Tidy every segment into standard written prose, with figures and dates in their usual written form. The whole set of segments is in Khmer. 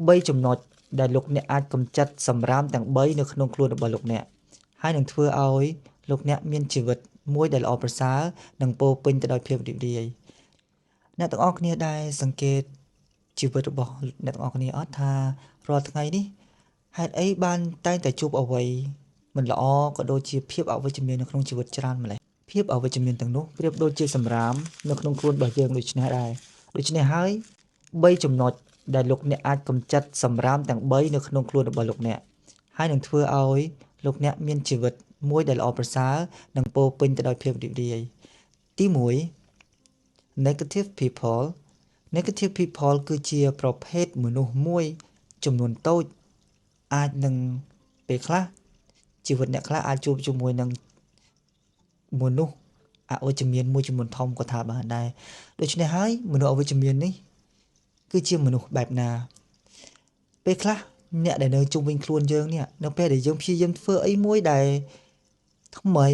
3ចំណុចដែលលោកអ្នកអាចកម្ចាត់សម្រាមទាំង3នៅក្នុងខ្លួនរបស់លោកអ្នកហើយនឹងធ្វើឲ្យលោកអ្នកមានជីវិតមួយដែលល្អប្រសើរនិងពោពេញទៅដោយភាពរីករាយអ្នកទាំងអស់គ្នាដែលសង្កេតជីវិតរបស់អ្នកទាំងអស់គ្នាអត់ថារាល់ថ្ងៃនេះហេតុអីបានតែងតែជួបអ្វីមិនល្អក៏ដូចជាភាពអវិជ្ជមាននៅក្នុងជីវិតច្រើនម្ល៉េះភាពអវិជ្ជមានទាំងនោះប្រៀបដូចជាសម្រាមនៅក្នុងខ្លួនរបស់យើងដូចនេះដែរដូច្នេះហើយ3ចំណុចដែលលោកអ្នកអាចកម្ចាត់សម្រាមទាំង3នៅក្នុងខ្លួនរបស់លោកអ្នកហើយនឹងធ្វើឲ្យលោកអ្នកមានជីវិតមួយដែលល្អប្រសើរនិងពោពេញទៅដោយភាពរីករាយទី1 negative people negative people គឺជាប្រភេទមនុស្សមួយចំនួនតូចអាចនឹងពេលខ្លះជីវិតអ្នកខ្លះអាចជួបជាមួយនឹងមនុស្សអវិជ្ជមានមួយចំនួនធំក៏ថាបានដែរដូច្នេះហើយមនុស្សអវិជ្ជមាននេះគឺជាមនុស្សបែបណាពេលខ្លះអ្នកដែលនៅជុំវិញខ្លួនយើងនេះនៅពេលដែលយើងព្យាយាមធ្វើអីមួយដែលថ្មី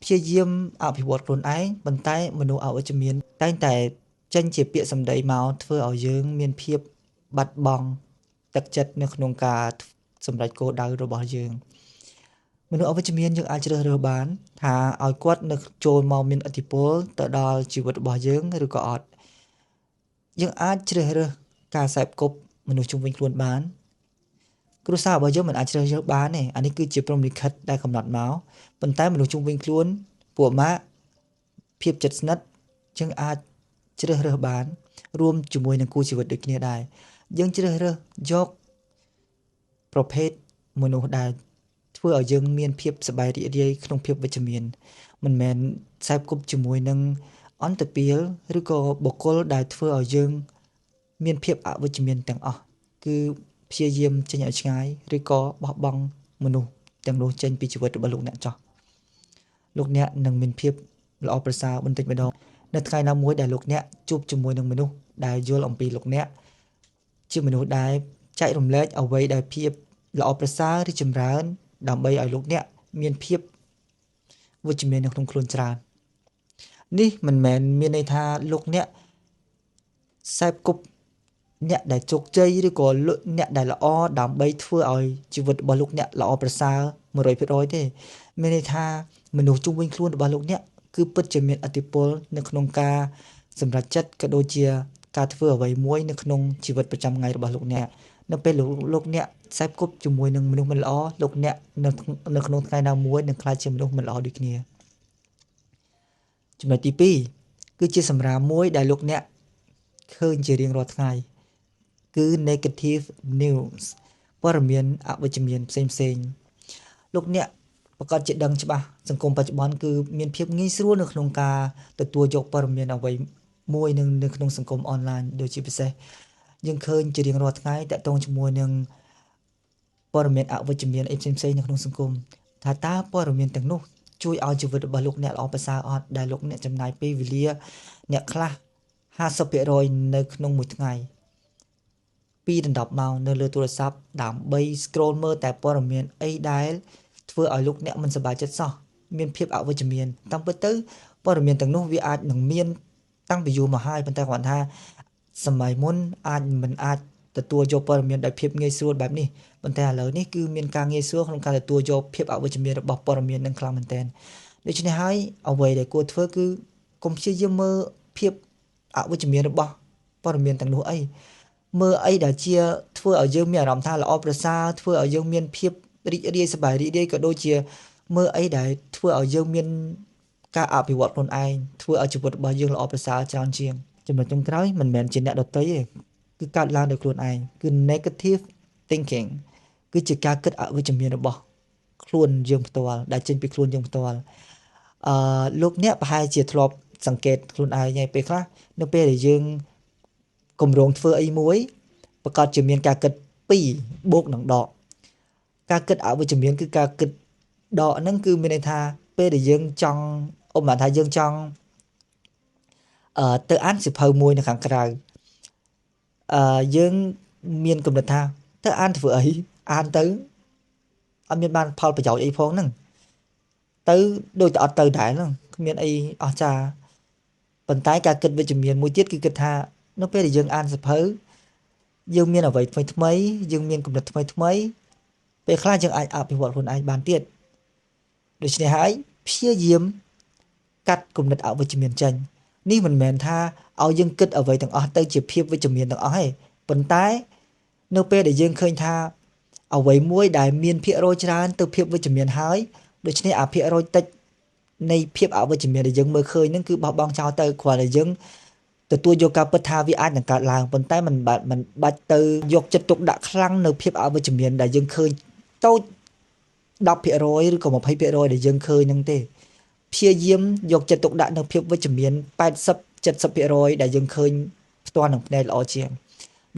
ព្យាយាមអភិវឌ្ឍខ្លួនឯងប៉ុន្តែមនុស្សអវិជ្ជមានតែងតែចេញជាពាក្យសម្ដីមកធ្វើឲ្យយើងមានភាពបាត់បង់ទឹកចិត្តនៅក្នុងការសម្រេចគោលដៅរបស់យើងមនុស្សអវិជ្ជមានយើងអាចជ្រើសរើសបានថាឲ្យគាត់នៅចូលមកមានឥទ្ធិពលទៅដល់ជីវិតរបស់យើងឬក៏អត់យើងអាចជ្រើសរើសការសេពគប់មនុស្សជុំវិញខ្លួនបានគ្រួសាររបស់យើងមិនអាចជ្រើសរើសបានទេអានេះគឺជាព្រហ្មលិខិតដែលកំណត់មកប៉ុន្តែមនុស្សជុំវិញខ្លួនពួកម៉ាក់ភាពជិតស្និទ្ធយើងអាចជ្រើសរើសបានរួមជាមួយនឹងគូជីវិតដូចគ្នាដែរយើងជ្រើសរើសយកប្រភេទមនុស្សដែលធ្វើឲ្យយើងមានភាពសប្បាយរីករាយក្នុងភាពវិជ្ជមានមិនមែនសេពគប់ជាមួយនឹងអន្តពាលឬក៏បុគ្គលដែលធ្វើឲ្យយើងមានភាពអវិជ្ជមានទាំងអស់គឺព្យាយាមចេញឲ្យឆ្ងាយឬក៏បោះបង់មនុស្សទាំងនោះចេញពីជីវិតរបស់លោកអ្នកចោះលោកអ្នកនឹងមានភាពល្អប្រសើរបន្តិចម្ដងនៅថ្ងៃណាមួយដែលលោកអ្នកជួបជាមួយនឹងមនុស្សដែលយល់អំពីលោកអ្នកជាមនុស្សដែលចែករំលែកអ្វីដែលភាពល្អប្រសើរឬចម្រើនដើម្បីឲ្យលោកអ្នកមានភាពវិជ្ជមាននៅក្នុងខ្លួនច្រើននេះមិនមែនមានន័យថាលោកអ្នកសេពគប់អ្នកដែលជោគជ័យឬក៏អ្នកដែលល្អដើម្បីធ្វើឲ្យជីវិតរបស់លោកអ្នកល្អប្រសើរ 100% ទេមានន័យថាមនុស្សជុំវិញខ្លួនរបស់លោកអ្នកគឺពិតជាមានឥទ្ធិពលនៅក្នុងការសម្រេចចិត្តក៏ដូចជាការធ្វើអ្វីមួយនៅក្នុងជីវិតប្រចាំថ្ងៃរបស់លោកអ្នកនៅពេលលោកអ្នកសេពគប់ជាមួយនឹងមនុស្សមិនល្អលោកអ្នកនៅក្នុងថ្ងៃណាមួយនឹងក្លាយជាមនុស្សមិនល្អដូចគ្នាចំណុចទី2គឺជាសម្រាមមួយដែលលោកអ្នកឃើញជារៀងរាល់ថ្ងៃគឺ negative news ព័ត៌មានអវិជ្ជមានផ្សេងផ្សេងលោកអ្នកប្រកាសជាដឹងច្បាស់សង្គមបច្ចុប្បន្នគឺមានភាពងាយស្រួលនៅក្នុងការទទួលយកព័ត៌មានអ្វីមួយនឹងនៅក្នុងសង្គមអនឡាញដូចជាពិសេសយើងឃើញជារៀងរាល់ថ្ងៃតាក់ទងជាមួយនឹងព័ត៌មានអវិជ្ជមានអីផ្សេងៗនៅក្នុងសង្គមថាតើព័ត៌មានទាំងនោះជួយឲ្យជីវិតរបស់លោកអ្នកល្អប្រសើរអត់ដែលលោកអ្នកចំណាយពេលវេលាអ្នកខ្លះ 50% នៅក្នុងមួយថ្ងៃ2ដល់10ម៉ោងនៅលើទូរស័ព្ទដើម្បី scroll មើលតែព័ត៌មានអីដែលធ្វើឲ្យលោកអ្នកមិនសប្បាយចិត្តសោះមានភាពអវិជ្ជមានតាមពិតទៅព័ត៌មានទាំងនោះវាអាចនឹងមានតាំងពីយូរមកហើយប៉ុន្តែគ្រាន់ថាសម័យមុនអាចមិនអាចទទួលយកព័ត៌មានដោយភាពងាយស្រួលបែបនេះប៉ុន្តែឥឡូវនេះគឺមានការងាយស្រួលក្នុងការទទួលយកភាពអវិជ្ជមានរបស់ព័ត៌មាននឹងខ្លាំងមែនទែនដូច្នេះហើយអ្វីដែលគួរធ្វើគឺកុំព្យាយាមមើលភាពអវិជ្ជមានរបស់ព័ត៌មានទាំងនោះអីមើលអីដែលជាធ្វើឲ្យយើងមានអារម្មណ៍ថាល្អប្រសើរធ្វើឲ្យយើងមានភាពរីករាយសប្បាយរីករាយក៏ដូចជាមើលអីដែលធ្វើឲ្យយើងមានការអភិវឌ្ឍខ្លួនឯងធ្វើឲ្យជីវិតរបស់យើងល្អប្រសើរច្រើនជាងចំណុចចុងក្រោយមិនមែនជាអ្នកដទៃទេគឺកើតឡើងដោយខ្លួនឯងគឺ negative thinking គឺជាការគិតអវិជ្ជមានរបស់ខ្លួនយើងផ្ទាល់ដែលចេញពីខ្លួនយើងផ្ទាល់លោកអ្នកប្រហែលជាធ្លាប់សង្កេតខ្លួនឯងហើយពេលខ្លះនៅពេលដែលយើងគម្រោងធ្វើអីមួយប្រកាសជាមានការគិត2បូកនឹងដកការគិតអវិជ្ជមានគឺការគិតដកហ្នឹងគឺមានន័យថាពេលដែលយើងចង់ឧបមាថាយើងចង់ទៅអានសៀវភៅមួយនៅខាងក្រៅយើងមានកំណត់ថាទៅអានធ្វើអីអានទៅអត់មានបានផលប្រយោជន៍អីផងហ្នឹងទៅដូចតែអត់ទៅដែរហ្នឹងគ្មានអីអស្ចារ្យប៉ុន្តែការគិតវិជ្ជមានមួយទៀតគឺគិតថានៅពេលដែលយើងអានសៀវភៅ យើងមានអ្វីថ្មីថ្មីយើងមានគំនិតថ្មីថ្មីពេលខ្លះយើងអាចអភិវឌ្ឍខ្លួនឯងបានទៀតដូច្នេះហើយព្យាយាមកាត់គំនិតអវិជ្ជមានចេញនេះមិនមែនថាឲ្យយើងគិតអ្វីទាំងអស់ទៅជាភាពវិជ្ជមានទាំងអស់ទេប៉ុន្តែនៅពេលដែលយើងឃើញថាអ្វីមួយដែលមានភាគរយច្រើនទៅភាពវិជ្ជមានហើយដូច្នេះអាភាគរយតិចនៃភាពអវិជ្ជមានដែលយើងមើលឃើញហ្នឹងគឺបោះបង់ចោលទៅគ្រាន់តែយើងទទួលយកការពិតថាវាអាចនឹងកើតឡើងប៉ុន្តែមិនបាច់ទៅយកចិត្តទុកដាក់ខ្លាំងនៅភាពអវិជ្ជមានដែលយើងឃើញតូច 10% ឬក៏ 20% ដែលយើងឃើញហ្នឹងទេព្យាយាមយកចិត្តទុកដាក់នៅភាពវិជ្ជមាន80 70% ដែលយើងឃើញផ្ទាល់នឹងភ្នែកល្អជាង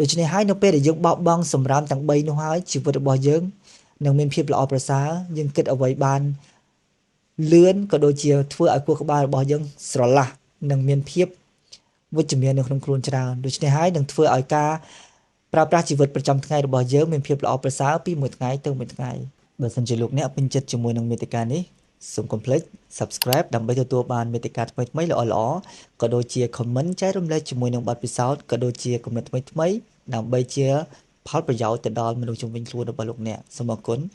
ដូច្នេះហើយនៅពេលដែលយើងបោះបង់សម្រាមទាំង3នោះហើយជីវិតរបស់យើងនឹងមានភាពល្អប្រសើរយើងគិតអ្វីបានលឿនក៏ដូចជាធ្វើឲ្យខួរក្បាលរបស់យើងស្រឡះនិងមានភាពវិជ្ជមាននៅក្នុងខ្លួនច្រើនដូច្នេះហើយនឹងធ្វើឲ្យការប្រើប្រាស់ជីវិតប្រចាំថ្ងៃរបស់យើងមានភាពល្អប្រសើរពីមួយថ្ងៃទៅមួយថ្ងៃបើសិនជាលោកអ្នកពេញចិត្តជាមួយនឹងមាតិកានេះសូមកុំភ្លេច Subscribe ដើម្បីទទួលបានមាតិកាថ្មីៗល្អៗក៏ដូចជា Comment ចែករំលែកជាមួយនឹងបទពិសោធន៍ក៏ដូចជាគំនិតថ្មីៗដើម្បីជាផលប្រយោជន៍ទៅដល់មនុស្សជុំវិញខ្លួនរបស់លោកអ្នកសូមអរគុណ។